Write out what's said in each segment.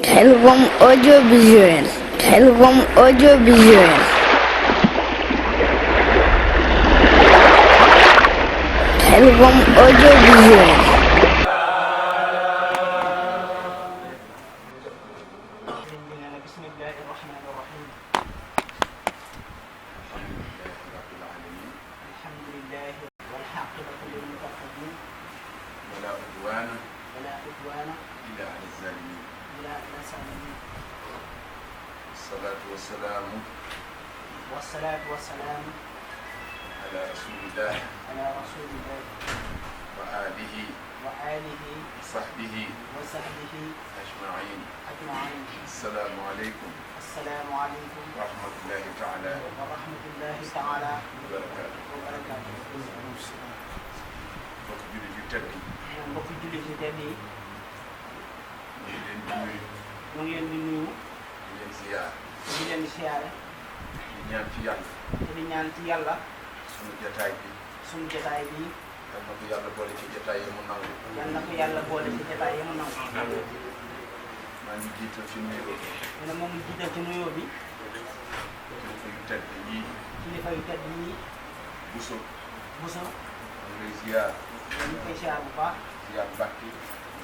Khelcom audiovisuel. Khelcom audiovisuel. Khelcom audiovisuel. والصلاة والسلام على رسول الله وآله وصحبه أجمعين. السلام عليكم ورحمة الله تعالى وبركاته. mbokk jullit yu tedd yi. mbokk jullit yu tedd yi. ñu ngi leen di nuyu. ñu ngi leen di nuyu. di leen ziyaar. di leen siyaare. di ñaan ci yàlla. te di ñaan ci yàlla. sunu jotaay bi. sunu jotaay bi. yal na ko yàlla boole ci jotaay yi mu nangu. yal na ko yàlla boole ci jotaay yi mu nangu. maa ngi jiital ci nuyoo bi. nee na moom mu jiital ci nuyoo bi. kilifa yu tedd yii. kilifa yu tedd yii. Bousso. Bousso. ñu ngi lay ziyaar. ñu koy siyaar bu baax. ziyaar Mbàkke.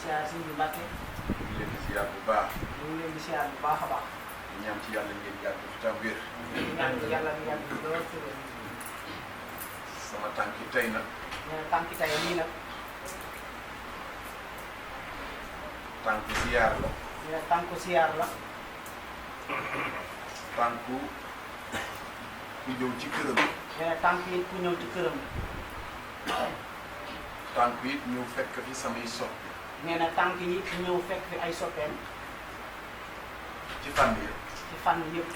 siyaar Sëñ bi Mbàkke. ñu ngi leen di ziyaar bu baax. ñu ngi leen di siyaar bu baax a baax. di ñaan ci yàlla ngeen yàgg fi tam wér. di ñaan ci yàlla ñu yàgg lool ci wér. sama tànki tey nag. nee na tànki tey lii nag. tànku ziyaar la. nee na tànku siyaar la. tànku ku ñëw ci këram. nee na tànk it ku ñëw ci këram. tànku it ñëw fekk fi samay soppi. nee na tànk yi ñëw fekk fi ay soppeem. ci fànn yëpp. ci fànn yëpp.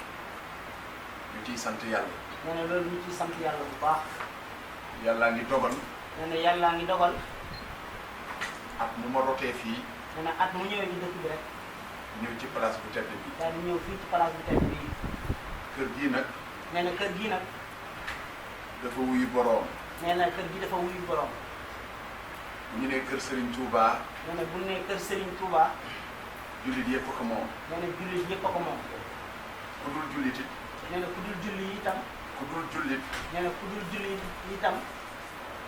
ñu ciy sant yàlla. nee na loolu ñu ciy sant yàlla bu baax. yàllaa ngi dogal. nee na yàllaa ngi dogal. ak mu ma rotee fii. nee na at mu ñëwee ci dëkk bi rek. ñëw ci place bu tedd bi. daal di ñëw fii ci place bu tedd bii. kër gii nag. nee na kër gii nag. dafa wuyu boroom. nee na kër gi dafa wuyu borom. ñu ne kër Serigne Touba. nee na bu ne kër Serigne Touba. jullit yëpp ko moom. nee na jullit yëpp a ko moom. ku dul jullit it. nee na ku dul julli itam. ku dul jullit. nee na ku dul julli itam.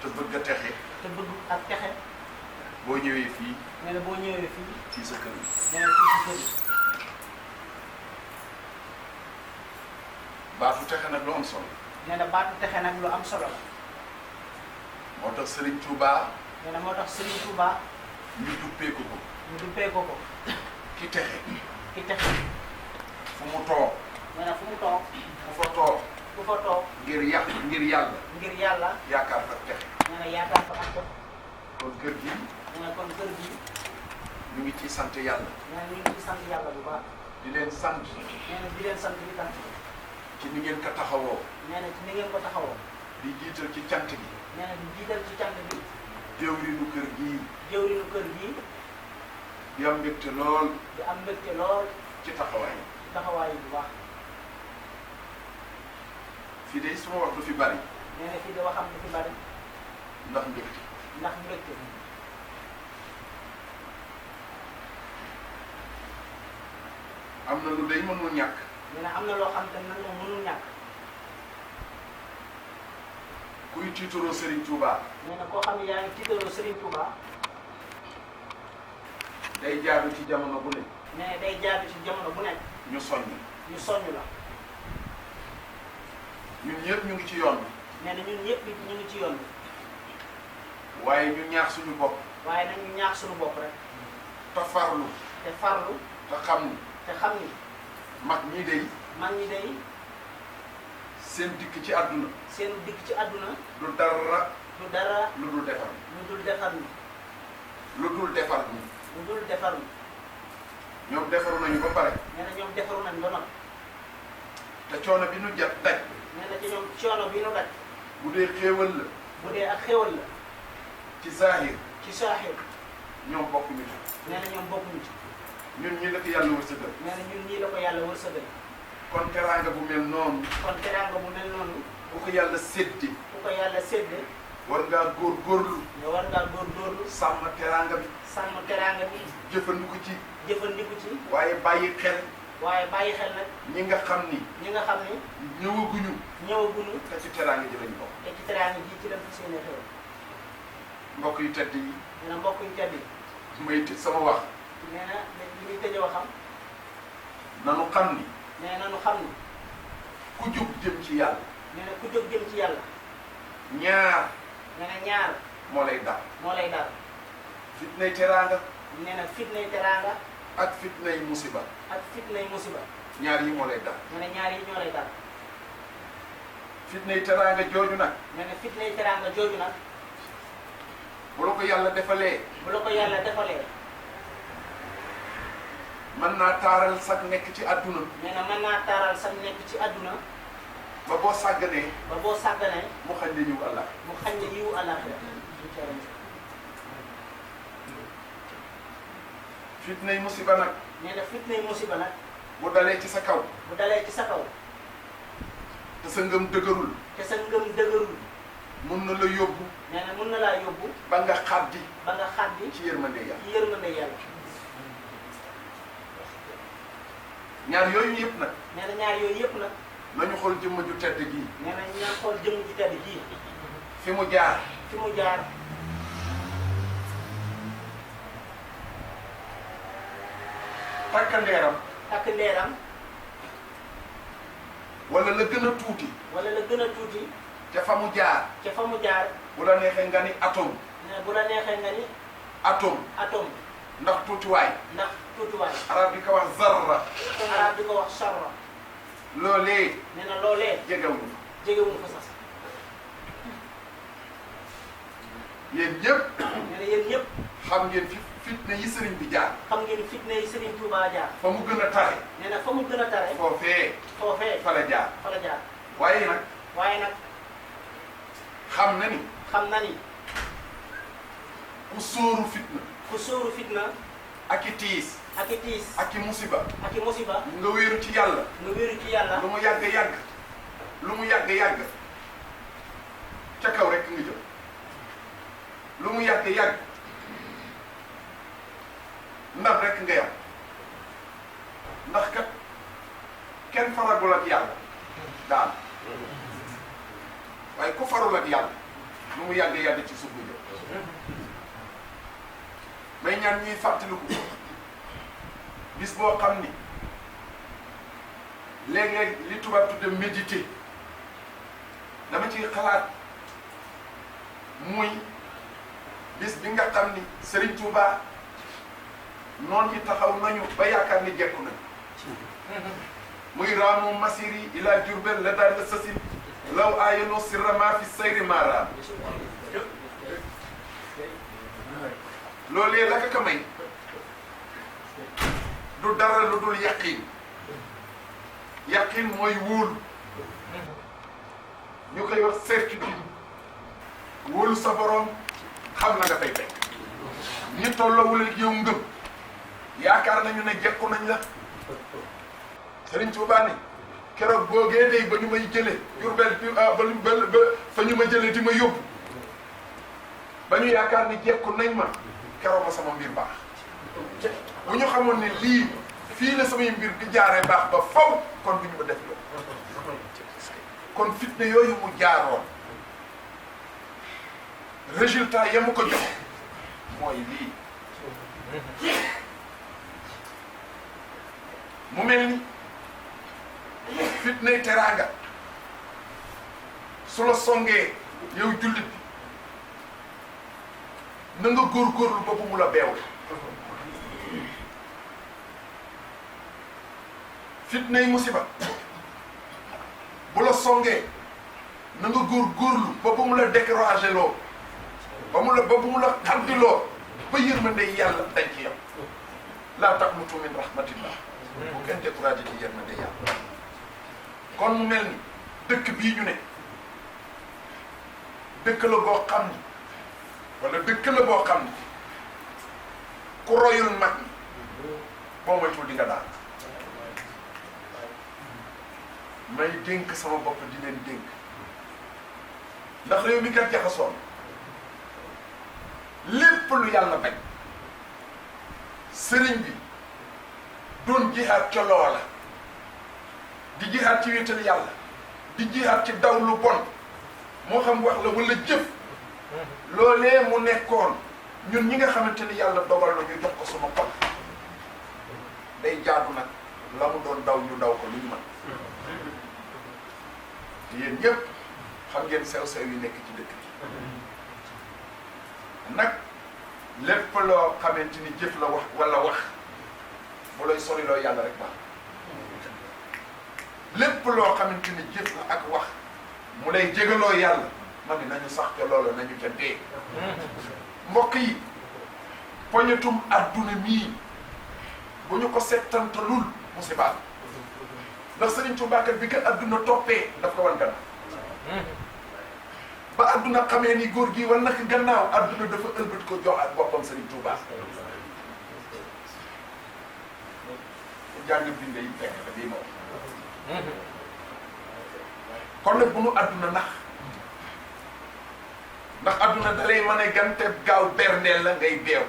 te bëgg a texe. te bëgg ak texe. boo ñëwee fii. nee na boo ñëwee fii. fii sa kër gi. nee na fii ci kër gi. baatu texe nag lu am solo. nee na baatu texe nag lu am solo la. moo tax Serigne Touba. nee na moo tax Serigne Touba. ñu duppeeku ko. ñu duppee ko ko. ki texe. ki texe. fu mu toog. nee na fu mu toog. fu fa toog. ku fa toog. ngir yàq ngir yàlla. ngir yàlla. yaakaar fa texe. nee na yaakaar fa ak ko. kon kër gi. nee na kon kër gi. ñu ngi ciy sant yàlla. nee na ñu ngi ciy sant yàlla bu baax. di leen sant. nee na di leen sant itam. ci ni ngeen ko taxawoo. nee na ci ni ngeen ko taxawoo. di jiital ci cant gi. nee na di jiital ci cant bi. jëwriñu kër gii. jëwriñu kër gi. di am mbégte lool. di am mbégte lool. ci taxawaay. ci taxawaay bu baax. fii de suma wax du fi bari. nee na fii de waxam du fi bari. ndax mbégte. ndax mbégte. am na lu day mënul ñàkk. nee na am na loo xam te nag moom mënul ñàkk. kuy tiituroo Serigne Touba. nee na koo xam ne yaa ngi tiitaroo Serigne Touba. day jaaru ci jamono bu ne. nee na day jaadu ci jamono bu nekk. ñu soññ. ñu soññ la. ñun ñëpp ñu ngi ci yoon bi. nee na ñun ñëpp ñu ngi ci yoon bi. waaye ñu ñaax suñu bopp. waaye nag ñu ñaax suñu bopp rek. te farlu. te farlu. te xam ni. te xam ni. mag ñii day. mag ñi day. seen dikk ci àdduna. seen dikk ci àdduna. du dara. du dara. lu dul defar. lu dul defar ni. lu dul defar ni. lu dul defar ni. ñoom defaru nañu ba pare. nee na ñoom defaru nañ ba noppi. te coono bi nu jot daj. nee na ci ñoom coono bi nu daj. bu dee xéewal la. bu dee ak xéwal la. ci zahir. ci saaxir. ñoom bokk ñu ci. nee na ñoom bokkuñu ci. ñun ñi la ko yàlla wërsëgal. nee na ñun ñii la ko yàlla wërsëgal. kon teraanga bu mel noonu. kon teraanga bu mel noonu. bu ko yàlla séddi. ku ko yàlla sédd. war ngaa góorgóorlu. ne war ngaa góorgóorlu. sàmm teraanga bi. sàmm teraanga bi. jëfandiku ci. jëfandiku ci. waaye bàyyi xel. waaye bàyyi xel nag. ñi nga xam ni. ñi nga xam ni. ñëwaguñu. ñëwaguñu. te ci teraanga ji lañ bokk. te ci teraanga ji ci lañ fas yéene xew. mbokk yu tedd yi. nee na mbokk yu tedd yi. may tëj sama wax. nee na li muy tëjee waxam. nanu xam ni. nee na nu xam ni. ku jóg jëm ci yàlla. nee na ku jóg jëm ci yàlla. ñaar. nee na ñaar. moo lay dal. moo lay dal. fitnay teraanga. nee na fitnay teraanga. ak fitnay musiba. ak fitnay musiba. ñaar yi moo lay dal. nee na ñaar yi ñoo lay dal. fitnay teraanga jooju nag. nee na fitnay teraanga jooju nag. bu la ko yàlla defalee. bu la ko yàlla defalee. mën naa taaral sax nekk ci àdduna. nee na mën naa taaral sax nekk ci àdduna. ba boo sàgganee. ba boo sàgganee. mu xañ la ñëw Allah. mu xañ la yiwu àllaaxira. fitnay musiba nag. nee na fitnay musiba nag. bu dalee ci sa kaw. bu dalee ci sa kaw. te sa ngëm dëgërul. te sa ngëm dëgërul. mun na la yóbbu. nee na mun na laa yóbbu. ba nga xaddi. ba nga xaddi. ci yërmande yàlla. ci yërmande yàlla. ñaar yooyu yëpp nag. nee na ñaar yooyu yëpp nag. nañu xool jëmm ju tedd gii. nee na ñaa xool jëmm ju tedd jii. fi mu jaar. fi mu jaar. takkandeeram. takk ndeeram. wala la gën a tuuti. wala la gën a tuuti. te fa mu jaar. ca fa mu jaar. bu la neexee nga ni atome. nee bu la neexee nga ni. atome. atome. ndax tuutiwaay. ndax tuutiwaay. arab di ko wax zarra. arab di ko wax sarra. loolee. nee na loolee. jegewuñu. jegewuñu fa sax. yéen ñëpp. nee na yéen ñëpp. xam ngeen fitna yi sëriñ bi jaar. xam ngeen fitna yi Serigne Touba jaar. fa mu gën a tare. nee na fa mu gën a tare. foofee. foofee. fa la jaar. fa la jaar. waaye nag. waaye nag. xam na ni. xam na ni. ku sóoru fitna. ku sóoru fitna. ak i tiis. ak i tiis. ak i musiba. ak i musiba. nga wéeru ci yàlla. nga wéeru ci yàlla. lu mu yàgg-yàgg. lu mu yàgg-yàgg. ca kaw rek nga jëm. lu mu yàgg-yàgg. ndax rek nga yam. ndax kat kenn faragul ak yàlla daal. waaye ku farul ak yàlla. lu mu yàgg-yàgg ci suuf nga jëm. may ñaan ñuy fàttaliku bis boo xam ni léeg-léeg li tubaab tudde méditer dama ciy xalaat muy bis bi nga xam ni Serigne Touba noon yi taxaw nañu ba yaakaar ni jekku nañ muy raamu masiri ila Jurbel la daal la sasin law ayano sirra ma fi sayri maaraam loolee la ka may du dara lu dul yaqin yaqin mooy wóolu ñu koy wax certitude wóolu sa borom xam na nga fay fekk ñi tolloowul ak yow ngëm yaakaar nañu ne jekku nañ la Sëriñ Tuubaa ni keroog boogee day ba ñu may jële Jurbel ba fa ñu ma jële di ma yóbbu ba ñu yaakaar ni jekku nañ ma keroog ma sama mbir baax bu ñu xamoon ne lii fii la samay mbir di jaaree baax ba faw kon bu ñu ma def loolu kon fitna yooyu mu jaaroon résultat ya mu ko jox mooy lii mu mel ni fitnay teraanga su la songee yow jullit bi na nga góorgóorlu ba bu mu la beew fitnay musiba bu la songee na nga góorgóorlu ba bu mu la découragé loo ba bu mu la xaddi loo ba yërmande yàlla dañ ci yow laa taqnutu min rahmatillah bu kenn découragé ci yërmande yàlla kon mu mel ni dëkk bii ñu ne dëkk la boo xam ni wala dëkk la boo xam ni ku royul mag ñi boo moytuwul di nga daal may dénk sama bopp di leen dénk ndax réew mi kat jaxasoon lépp lu yàlla bañ sëriñ bi doon jihaat ca loola di jihaat ci wéetal yàlla di jihaat ci daw lu bon moo xam wax la wala jëf loolee mu nekkoon ñun ñi nga xamante ni yàlla dogal na ñu jox ko suma xol day jaadu nag la mu doon daw ñu daw ko lu ñu mën yéen ñëpp xam ngeen sew-sew yi nekk ci dëkk bi nag lépp loo xamante ni jëf la wax wala wax mu lay soriloo yàlla rek baax lépp loo xamante ni jëf la ak wax mu lay jégaloo yàlla ma ni nañu sax te loolu nañu ca dee mbokk yi poñetum adduna mii bu ñu ko settantalul musibaal ndax Sëriñ Tuubaa kat bi ko adduna toppee daf ko wan gannaaw ba adduna xamee ni góor gi wan naka gannaaw adduna dafa ëlbat ko jox ak boppam Sëriñ Tuubaa jàng binde yi fekk la bii moom kon nag bu nu adduna ndax adduna dalay mën a gante gaaw berndeel la ngay beew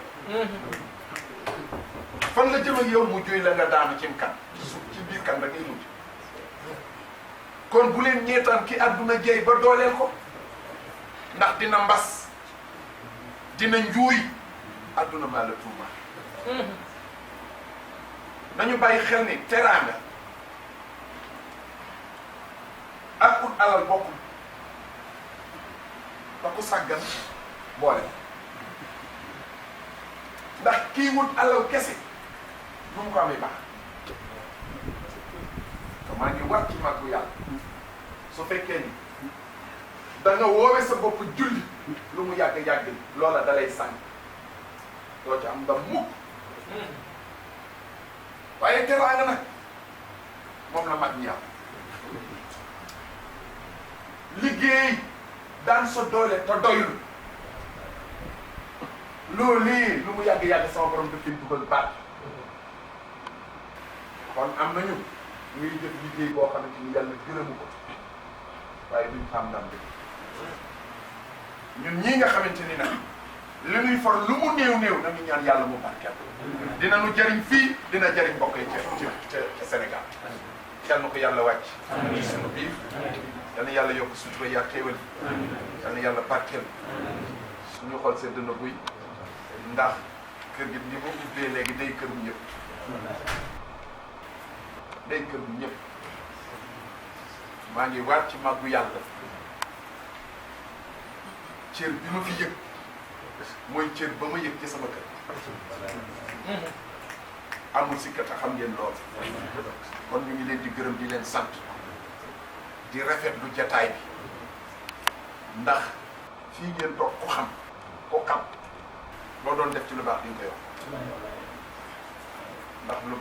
fan la jëm ak yow mu juy la nga daanu cim kan ci biir kan da ngay mujj kon bu leen ñeetaan ki adduna jeey ba dooleel ko ndax dina mbas dina njuuy adduna maa la tuuma nañu bàyyi xel ni teraanga ak ut alal bokkul ba ku sàggan boole ndax kii wut alal kese nu mu ko amee baax te maa ngi war ci màggu yàlla su fekkee ni da nga woowe sa bopp julli lu mu yàgg-yàgg loola dalay sànni doo ci am ndam mukk waaye teraanga nag moom la mag ñi am liggéey daan sa doole te doyul loolu lu mu yàgg-yàgg sama borom daf leen dugal baat kon am nañu ñuy def liggéey boo xamante ni yàlla gërëmu ko waaye duñ am ndam bi ñun ñii nga xamante ni nag li ñuy for lu mu néew néew nañu ñaan yàlla mu barkeel dina nu jëriñ fii dina jëriñ mbokk yi ca Sénégal yal na ko yàlla wàcc ci sunu biir yal na yàlla yokk sutura yaa xéewal yal na yàlla barkeel suñu xol sedd na buy ndax kër gi ni mu ubbee léegi day kër bu ñëpp day kër bu ñëpp maa ngi waat ci màggu yàlla cër bi ma fi yëg mooy cër ba ma yëg ci sama kër amul si kat a xam ngeen lool kon ñu ngi leen di gërëm di leen sant di rafetlu jataay bi ndax fii ngeen toog ko xam loo doon def ci lu baax di nga koy wax ndax lu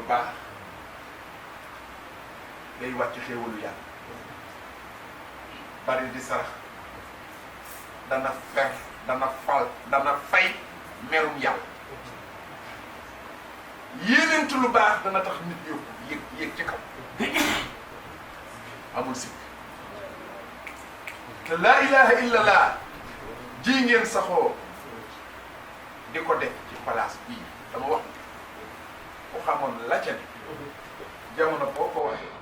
baax day wàcc xéewalu yàlla bari di sarax dana fay merum yàlla yéeneentu lu baax dana tax nit yóbbu yëg ci kaw amul sikk te laa ilaha illallah ji ngeen saxoo di ko def ci place bii dama wax ku xamoon la ca ne jamono boo ko waxee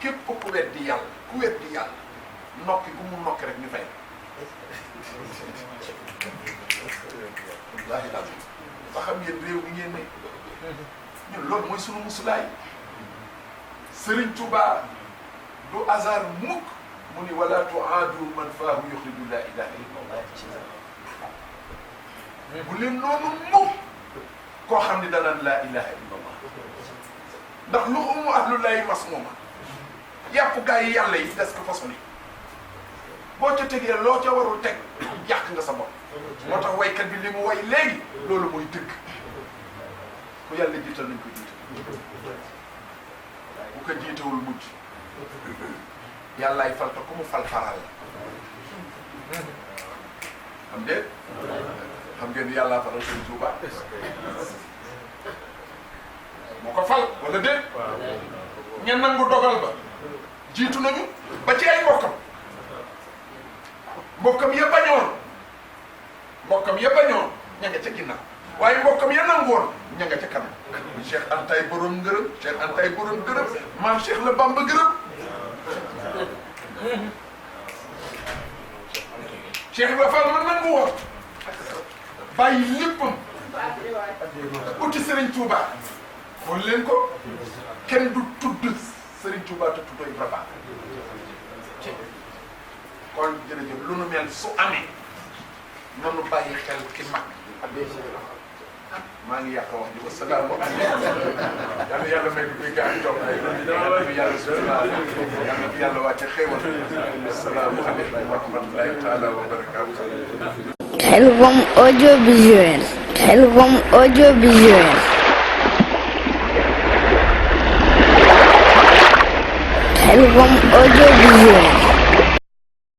képp ku weddi yàlla nokki gu mu nokki rek ñu fay wallaahi lazim ba xam ngeen réew mi ngeen ne ñun loolu mooy sunu musulaay Serigne Touba du hasard mukk mu ni wala tuaadu man faahu yuxriju laa ilaha illallah bu leen noonu mukk koo xam ne danaan laa ilaha illallah ndax lu umu ahlullahi masmuma yàpp gaa yi yàlla yi des ko façon yi boo ca tegee loo ca warul teg yàq nga sa bopp moo tax waykat bi li mu way léegi loolu mooy dëgg ku yàlla jiital nañ ko jiital bu ko jiitawul mujj yàllaay fal te ku mu fal faral la xam ngeen ni yàllaa faral Sëriñ Tuuba moo ko fal wala déet ña nangu dogal ba jiitu nañu ba ci ay mbokkam mbokkam ya bañoon ña nga ca ginnaaw waaye mbokkam ya nangoon ña nga ca kanam Cheikh Antay borom ngërëm maam Cheikh la Bamba gërëm Cheikh Ibra Fall ma nangu woon bàyyi léppam uti Serigne Touba xool leen ko kenn du tudd Serigne Touba te tuddoo Ibra Fall kon jërëjëf lu nu mel su amee nanu bàyyi xel ki mag maa ngi yàq wax ji wasalaamu aleykum yàlla may ko gaa yi toog yàlla fi yàlla suturaal yàlla fi yàlla wàcce xéewal asalaamu aleykum wa rahmatullahi taala wa barakaatu. Khelcom audiovisuel. Khelcom audiovisuel. Khelcom audiovisuel.